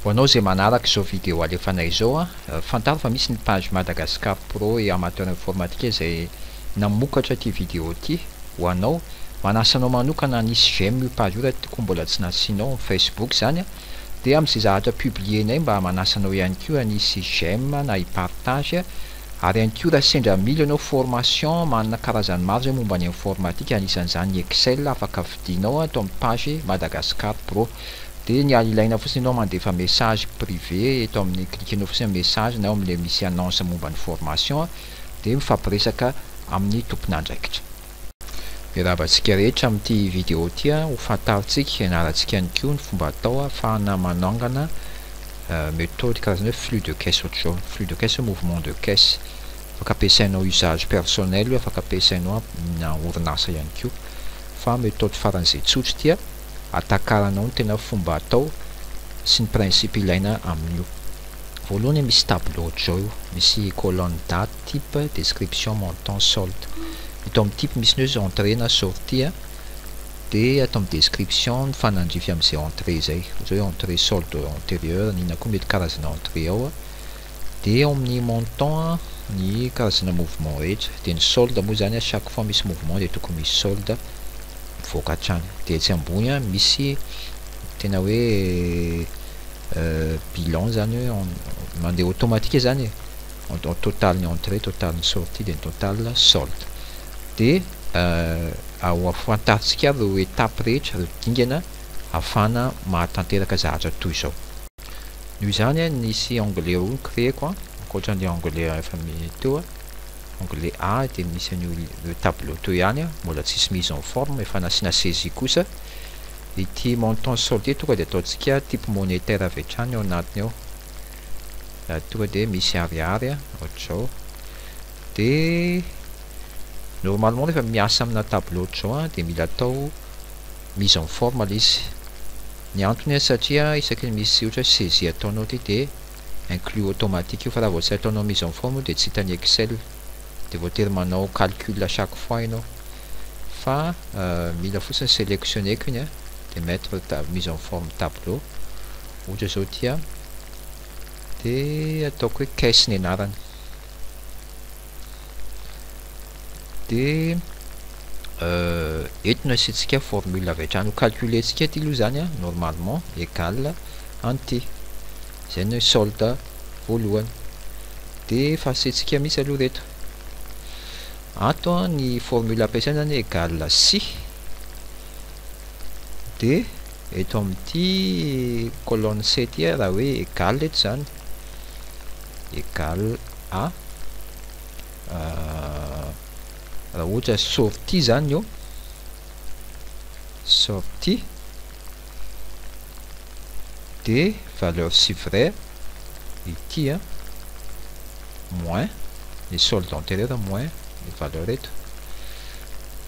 Ho anao izay manaraka izao video alefanay izao, fantaro fa misy ny page Madagascar Pro et Amateur Informatique izay namokatra ity video ity ho anao. Manasa anao manokana hanisy j'aime io page io raha toa ka mbola tsy nasianao amin'ny Facebook izany. Dia amin'izay zavatra publier-nay mba manasa anao ihany koa hanisy j'aime na hi-partage. Ary ihany koa raha sendra mila ianao formation manana karazany maro izay momba ny informatique anisan'izany ny Excel afaka vidianao ato amin'ny page Madagascar Pro. Dia ny ilaina fotsiny ianao mandefa message privé eto amin'ny cliquer-nao fotsiny amin'ny message na ao amin'ilay misy annonce momba ny formation dia mifampiresaka amin'ny tompon'andraikitra. Miarahaba antsika rehetra amin'ity vidéo ity ho fantarintsika hianarantsika ihany koa ny fomba atao ahafahana manangana méthode karazana hoe flux de caisse ohatr'izao. Flux de caisse hoe mouvement de caisse. Afaka ampiasainao usage personnel io, afaka ampiasainao amina orinasa ihany koa. Fa méthode faran'izay tsotra ity atakaranao ny tena fomba atao sy ny principe ilaina amin'io. Voalohany misy tableau ohatr'izao io, misy colonne date, type, description, montant, solde. Eto amin'ny type misy ny hoe entrée na sortie, dia ato amin'ny description mifanandrify amin'izay entrée izay, ohatra hoe entrée solde antérieur, ny inona koa mety karazana entrée ao. Dia ao amin'ny montant ny karazana mouvement rehetra, dia ny solde moa izany à chaque fois misy mouvement dia tokony misy solde mivoaka hatrany. Dia etsy ambony misy tena hoe bilan zany hoe mandeha automatique zany e, total ny entrée, total ny sortie, dia ny total solde. Dia ao afantarintsika avy ireo étape rehetra, ireo dingana ahafahana mahatanteraka zavatra toy izao. Noho izany nisy onglet roa créeko, ankoatran'ilay onglet efa teo, onglet A dia misy an'io ireo tableau teo ihany, mbola tsisy mise en forme, efa nasiana saisie kosa. Ity montant solde ity tonga dia ataontsika type monétaire avy hatrany ao anatiny ao. Tonga dia misy ariary ohatr'izao. Dia normalement rehefa miasa amina tableau ohatr'izao dia mila atao mise en forme ilay izy. Ny antony satria isaky ny misy ohatra hoe saisie ataonao ity dia inclus automatique io, fa raha vao tsy ataonao mise en forme dia tsy hitan'ny Excel, dia voatery manao calcul à chaque fois ianao. Fa mila fotsiny sélectionner-ko iny dia mettre mise en forme tableau ohatra izao ity dia ataoko hoe caisse ny anarany. Dia eto no asiantsika formule avy hatrany, ho calculer-tsika ity aloha izany normalement égal an'ity, izay no hoe solde voalohany. Dia efa asiantsika mihitsy aloha ireto. Ato ny formule ampiasaina zany égal si, dia eto amin'ity colonne C ity raha hoe égal eto zany, égal à raha ohatra sortie zany io, sortie dia valeur si vraie ity moins ny solde antérieur moins ny valeur eto,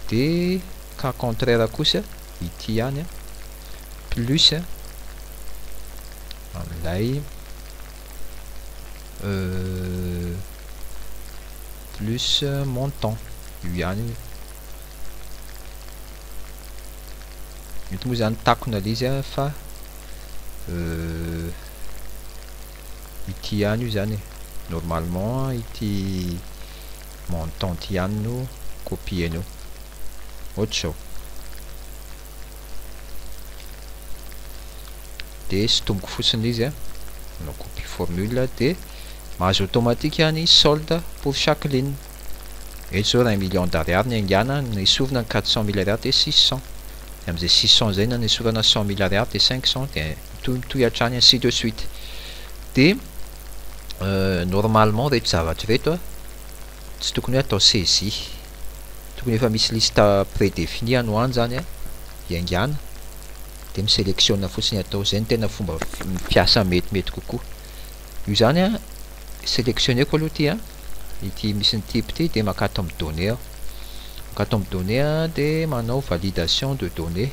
dia cas contraire kosa ity ihany plus amin'ilay plus montant io ihany io. Mety moa zany takona ilay izy fa ity ihany io zany e. Normalement ity montant ity ihany no copier-nao ohatr'izao. Dia sintomiko fotsiny ilay izy manao copie formule dia mahazo automatique ny solde pour chaque ligne. Eto izao 1 million d'ariary ny aingana, nesorina ny 400 000 ariary dia 600. Dia amin'izay 600 izay na nesorana 100 000 ariary dia 500, dia mitohy hatrany ainsi de suite. Dia normalement reto zavatra reto tsy tokony hoe atao saisie, tokony efa misy liste prédéfinie any ho any zany hiaingana, dia misélectionne fotsiny atao. Izay no tena fomba fiasa metimety kokoa. Io zany sélectionneko aloha ity ity misy ny type ity, dia makato amin'ny données aho. Makato amin'ny données dia manao validation de données,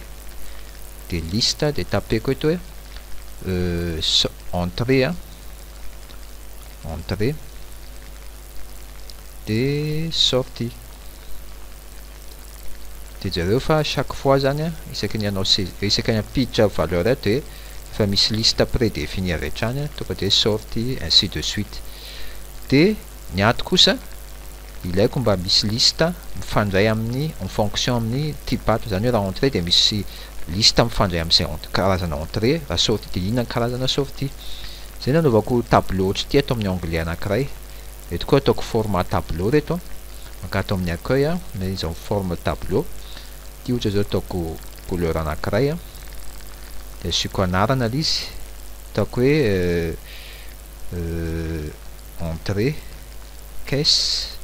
dia liste, dia tapeko eto hoe entrée entrée dia sortie. Dia jereo fa chaque fois zany isaky ny hanao isaky ny hampiditra valeur eto dia Fa misy liste prédéfinie avy hatrany, tonga de sortie, ainsi de suite. De ny ato kosa ilaiko mba misy liste mifandray amin'ny en fonction amin'ny type ato, zany hoe raha entrée de misy liste mifandray amin'izay karazana entrée, raha sortie de inona ny karazana sortie. Zay nanaovako tableau ohatry ity ato amin'ny onglet anankiray. Eto koa ataoko format tableau reto, mankato amin'ny accueil a, na izy amin'ny forme tableau. Ity ohatra zao ataoko couleur anankiray a, de asiako anarana ilay izy, ataoko hoe entrée caisse,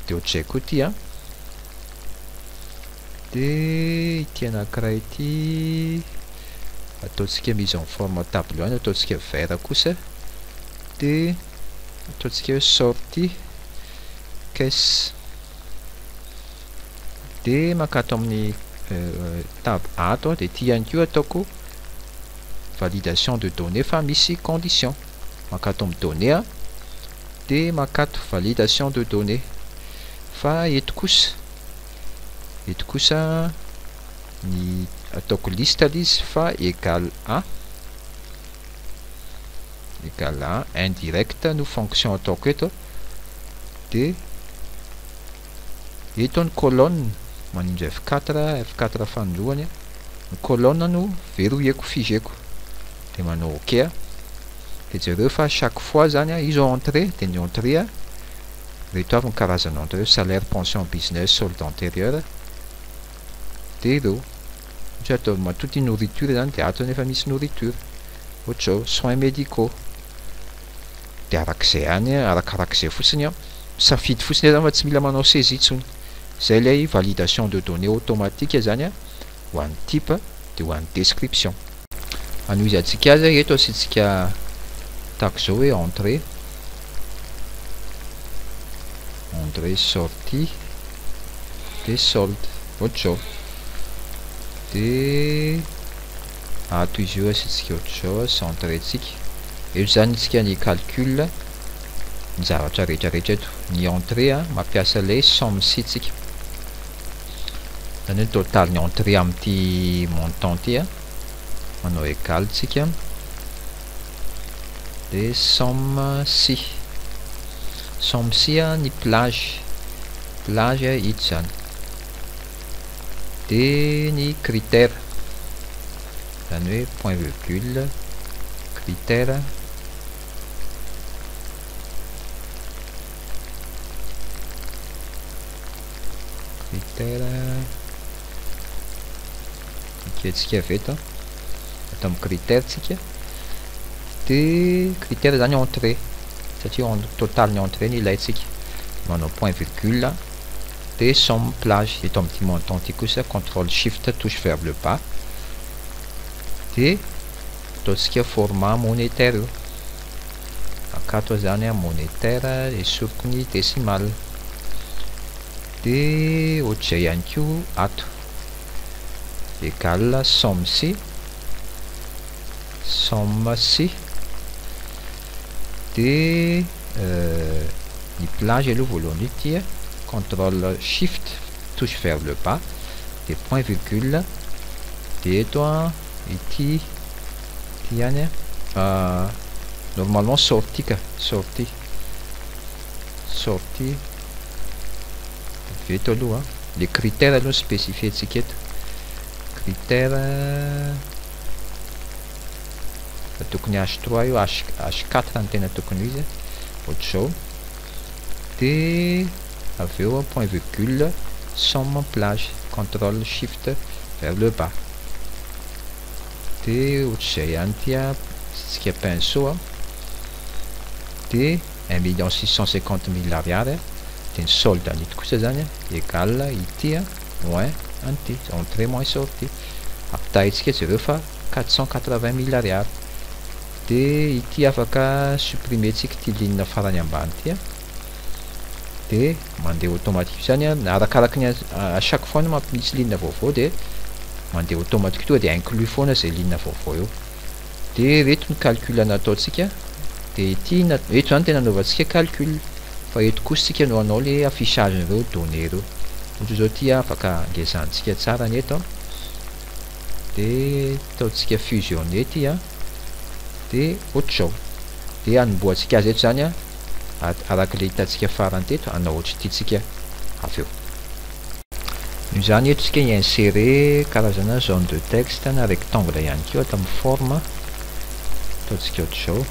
de ohatr'izay koa ity a, de ity anankiray ity ataontsika mise en forme tableau ihany, ataontsika vert kosa, de ataontsika hoe sortie caisse, de mankato amin'ny tab ato, de ity ihany koa ataoko validation de données fa misy condition, mankato amin'ny données a, de mankato validation de données, fa eto kosa, eto kosa ny ataoko liste ilay izy fa égal à, égal à indirect no fonction ataoko eto, de eto ny colonne manindry F4, F4 fanindroany, ny colonne no verrouilleko, figeko, de manao ok a, de jereo fa chaque fois zany a izy entrée, de ny entrée a reto avy ny karazana entrée, salaire, pension, business, solde antérieur, de ireo ohatra atao matoa nourriture zany de ato nefa misy nourriture, ohatra zao soins médicaux, de arak'izay ihany, arakarak'izay fotsiny a, misafidy fotsiny zany fa tsy mila manao saisie intsony. Zay ilay validation de données automatique zany a, ho an'ny type de ho an'ny description. Anohizantsika azy eto asiantsika tahaka izao hoe entrée, entrée sortie de solde ohatr'izao, de ato izy io asiantsika ohatr'izao sy entrée tsika. Eto zany isika ny calcul ny zavatra rehetrarehetra eto. Ny entrée a mampiasa ilay somme si tsika, zany hoe total ny entrée amin'ity montant ity a, manao égal tsika de somme si, somme si a ny plage, plage ito zany, de ny critère zany hoe point virgule critère critère ekentsika avy eto, atao amin'ny critère tsika, de critère zany entrée satria total ny entrée ny ilaintsika, manao point virgule de somme plage eto amin'ity montant ity kosa contrôle shift touche vers le bas, de ataontsika format monétaire io, akato zany a monétaire esoriko ny décimal, de ohatr'izay ihany koa ato égal somme si, somme si, de ny plage aloha voalohany ity a, contrôle shift touche vers le bas de point virgule, de eto a ity, ity ihany a, normalement sortie ka, sortie, sortie avy eto aloha, les critères aloha spécifié tsika eto, critère tokony H3 io, H4 ny tena tokony ho izy, ohatr'izao, de avy eo point virgule somme plage, contrôle shift vers le bas, de ohatr'izay ihany ity a, tsika pinceau a, de 1 650 000 ariary, de ny solde an'ito kosa zany égal ity a moins an'ity, entrée moins sortie, ampitahaintsika jereo fa 480 000 ariary, de ity afaka supprimer tsika ity ligne farany ambany ity a, de mandeha automatique zany a, arakaraky ny à chaque fois no mampisy ligne vaovao de mandeha automatique tonga de inclus foana zay ligne vaovao eo. De reto ny calcul nataontsika, de ity eto zany tena anaovantsika calcul, fa eto kosa tsika no hanao le affichage ireo données ireo. Ohatra zao ty afaka angezantsika tsara ny eto, Dia ataontsika fusionner ity a, dia ohatr'izao. Dia hanombohantsika azy eto izany a, araka ilay hitantsika farany teto, hanao ohatr'ity tsika avy eo. Noho izany eto tsika hi-insérer karazana zone de texte na rectangle ihany koa ato amin'ny forme. Ataontsika ohatr'izao.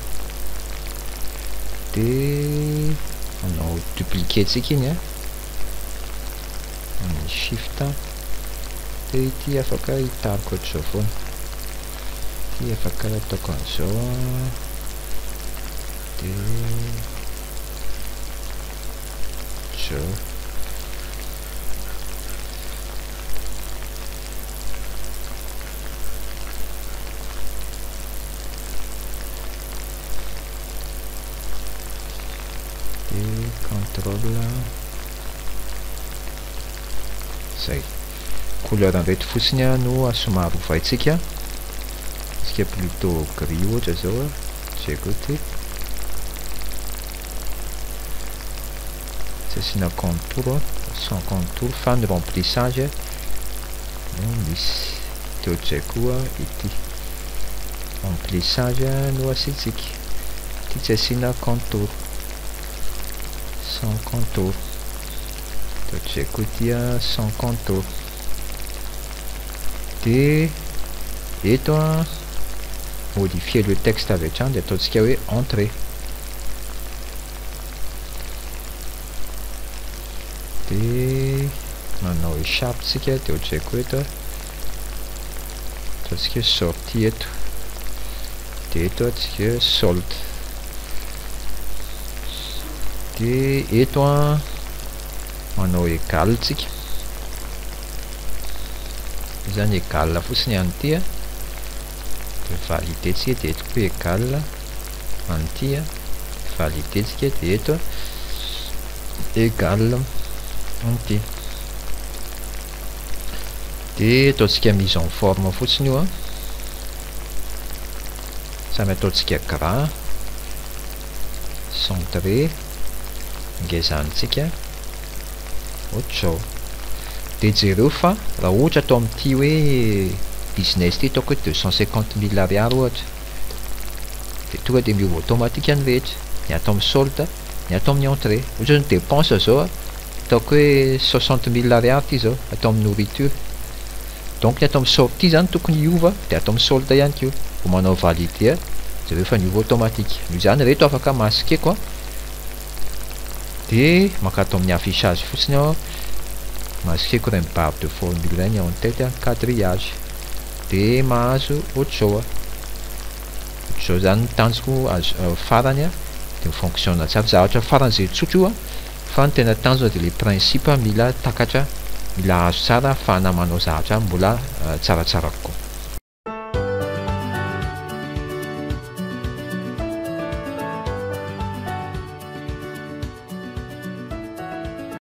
Dia hanao dupliquer tsika iny a, amin'ny shift. Dia ity afaka hitariko ohatr'izao foana. Ity afaka ataoko an'izao a. Dia ohatr'izao. Dia contrôle zay. Couleur an'ireto fotsiny no somary ovaintsika. Tsika plutôt gris ohatra zao a, zay koa ty. Tsy asiana contour, sans contour fa ny remplissage no misy. De ohatr'izay koa ity. Remplissage no asiantsika. Ity tsy asiana contour. Sans contour. De ohatr'izay koa ity sans contour. De eto a, modifier le texte avy hatrany de ataontsika hoe entrée. De manao échappe tsika, de ohatr'izay koa eto ataontsika hoe sortie eto. De eto atsika hoe solde. De eto a manao égal tsika. Izany égal fotsiny an'ity a. De valider tsika, de eto koa égal an'ity a. Valider tsika, de eto égal an'ity. De ataontsika mise en forme fotsiny io a. Samy ataontsika gras, centré, ngezantsika ohatr'izao. De jereo fa raha ohatra atao amin'ity hoe business ity ataoko hoe 250 000 ariary ohatra, de tonga de miova automatique ny rehetra. Ny atao amin'ny solde, ny atao amin'ny entrée. Ohatra ny dépense zao a, ataoko hoe 60 000 ariary ity zao atao amin'ny nourriture. Donc ny atao amin'ny sortie zany tokony hiova, de atao amin'ny solde ihany koa. Vao manao valider, jereo fa niova automatique. Noho izany reto afaka masqueko a. De mankato amin'ny affichage fotsiny aho, masqueko ireny barre de formule ireny en tête quadrillage. De mahazo ohatr'izao a. Ohatr'izao zany ny tanjoko azo farany a, de mifonctionne tsara. Zavatra faran'izay tsotra io a, fa ny tena tanjona de le principe mila takatra, mila azo tsara ahafahana manao zavatra mbola tsaratsara kokoa.